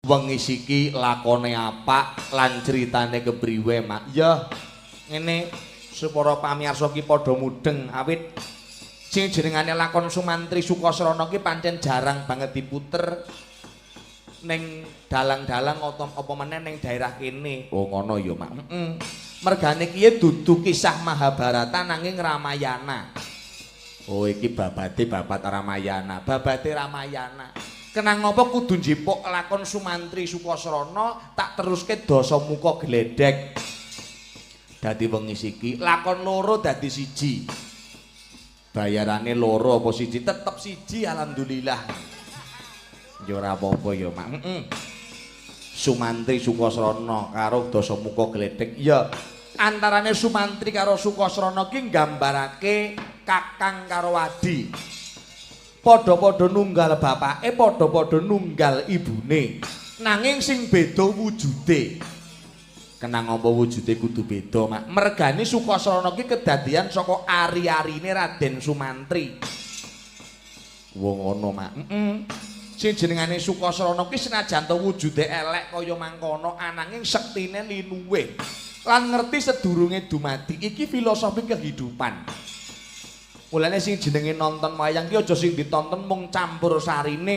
Wengi siki lakone apa lan critane kepriwe, Mak? Ya, ngene supaya pamirsa ki padha mudheng awit sing jenengane lakon Sumantri Sukasrana ki pancen jarang banget diputer ning dalang-dalang apa meneh ning daerah kene. Oh ngono ya, Mak. Heeh. Mergane kiye dudu kisah Mahabharata nanging Ramayana. Oh iki babate babat Ramayana, babate Ramayana. Kenang apa kudu njipuk lakon Sumantri Sukasrana tak teruske Dasamuka Gledhek. Dadi wengi siki lakon loro dadi siji. Bayarane loro apa siji? Tetep siji, alhamdulillah. Ya ora apa-apa ya, Mak. Heeh. Sumantri Sukasrana karo Dasamuka Gledhek. Ya, antarane Sumantri karo Sukasrana ki nggambarake kakang karo adi. Padha-padha nunggal bapake, padha-padha nunggal ibune. Nanging sing beda wujude. Kenang apa wujude kudu beda, Mak? Mergane Sukasrana ki kedadian saka ari-arine Raden Sumantri. Wong ngono, Mak. Heeh. Sing jenengane Sukasrana ki senajan to wujude elek kaya mangkono, ananging sektine linuwih. Lan ngerti sedurunge dumadi, iki filosofi kehidupan. Mulane sing jenenge nonton wayang ki aja sing ditonton mung campur sarine.